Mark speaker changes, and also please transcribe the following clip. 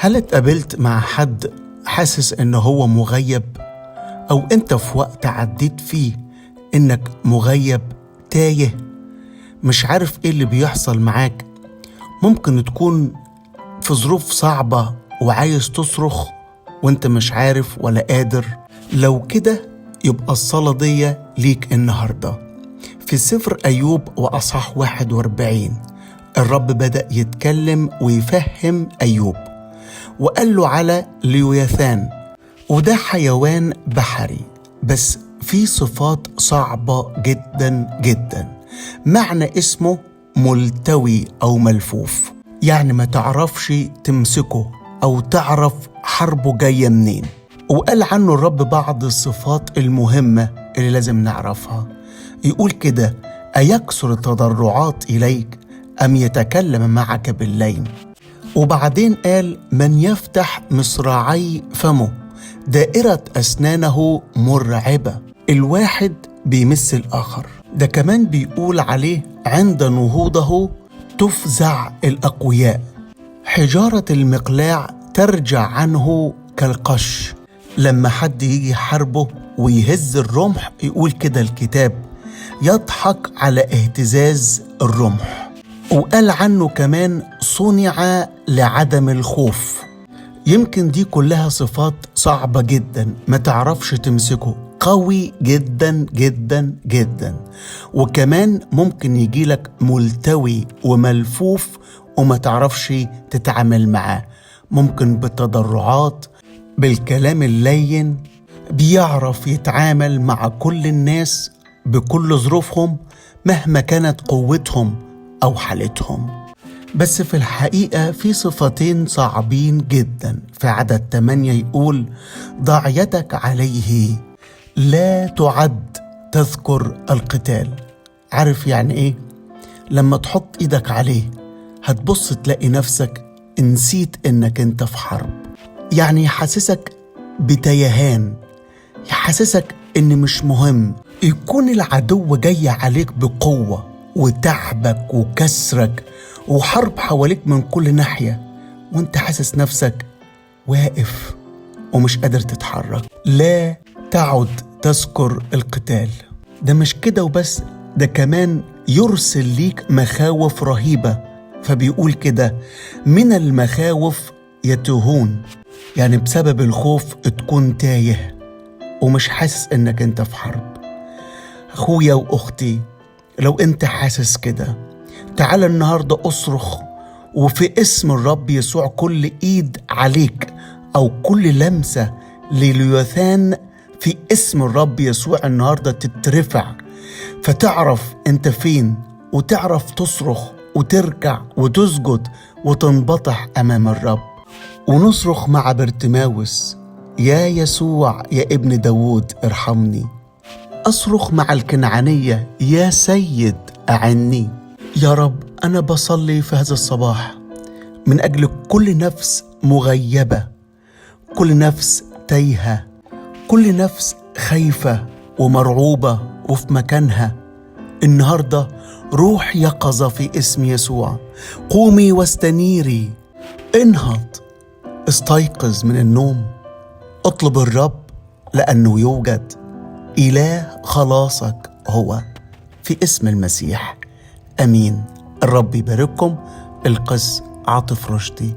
Speaker 1: هل اتقابلت مع حد حاسس إن هو مغيب، أو أنت في وقت عديت فيه إنك مغيب تايه مش عارف إيه اللي بيحصل معاك؟ ممكن تكون في ظروف صعبة وعايز تصرخ وانت مش عارف ولا قادر. لو كده يبقى الصلاة دي ليك النهاردة. في سفر أيوب وأصحاح 41 الرب بدأ يتكلم ويفهم أيوب، وقال له على ليوياثان، وده حيوان بحري بس فيه صفات صعبة جدا جدا. معنى اسمه ملتوي أو ملفوف، يعني ما تعرفش تمسكه أو تعرف حربه جاية منين. وقال عنه الرب بعض الصفات المهمة اللي لازم نعرفها. يقول كده: أيكثر التضرعات إليك أم يتكلم معك باللين؟ وبعدين قال: من يفتح مصراعي فمه، دائرة أسنانه مرعبة. الواحد بيمس الآخر. ده كمان بيقول عليه: عند نهوضه تفزع الأقوياء، حجارة المقلاع ترجع عنه كالقش. لما حد يجي يحاربه ويهز الرمح، يقول كده الكتاب: يضحك على اهتزاز الرمح. وقال عنه كمان: صنع لعدم الخوف. يمكن دي كلها صفات صعبة جدا ما تعرفش تمسكه، قوي جدا جدا جدا، وكمان ممكن يجيلك ملتوي وملفوف وما تعرفش تتعامل معاه. ممكن بالتضرعات، بالكلام اللين، بيعرف يتعامل مع كل الناس بكل ظروفهم مهما كانت قوتهم أو حالتهم. بس في الحقيقة في صفتين صعبين جدا. في عدد 8 يقول: ضع يدك عليه لا تعد تذكر القتال. عارف يعني إيه؟ لما تحط إيدك عليه هتبص تلاقي نفسك نسيت إنك أنت في حرب. يعني يحسسك بتيهان، يحسسك إن مش مهم يكون العدو جاي عليك بقوة وتعبك وكسرك وحرب حواليك من كل ناحية، وانت حاسس نفسك واقف ومش قادر تتحرك. لا تعد تذكر القتال. ده مش كده وبس، ده كمان يرسل ليك مخاوف رهيبة. فبيقول كده: من المخاوف يتوهون. يعني بسبب الخوف تكون تايه ومش حاسس انك انت في حرب. اخويا واختي، لو انت حاسس كده تعال النهاردة اصرخ، وفي اسم الرب يسوع كل ايد عليك او كل لمسة لليوثان في اسم الرب يسوع النهاردة تترفع، فتعرف انت فين وتعرف تصرخ وتركع وتسجد وتنبطح امام الرب. ونصرخ مع برتماوس: يا يسوع يا ابن داود ارحمني. أصرخ مع الكنعانية: يا سيد أعني. يا رب أنا بصلي في هذا الصباح من أجل كل نفس مغيبة، كل نفس تايهة، كل نفس خايفة ومرعوبة وفي مكانها. النهاردة روح يقظة في اسم يسوع. قومي واستنيري، انهض، استيقظ من النوم، اطلب الرب لأنه يوجد، إله خلاصك هو، في اسم المسيح، أمين. الرب يبارككم. القس عاطف رشدي.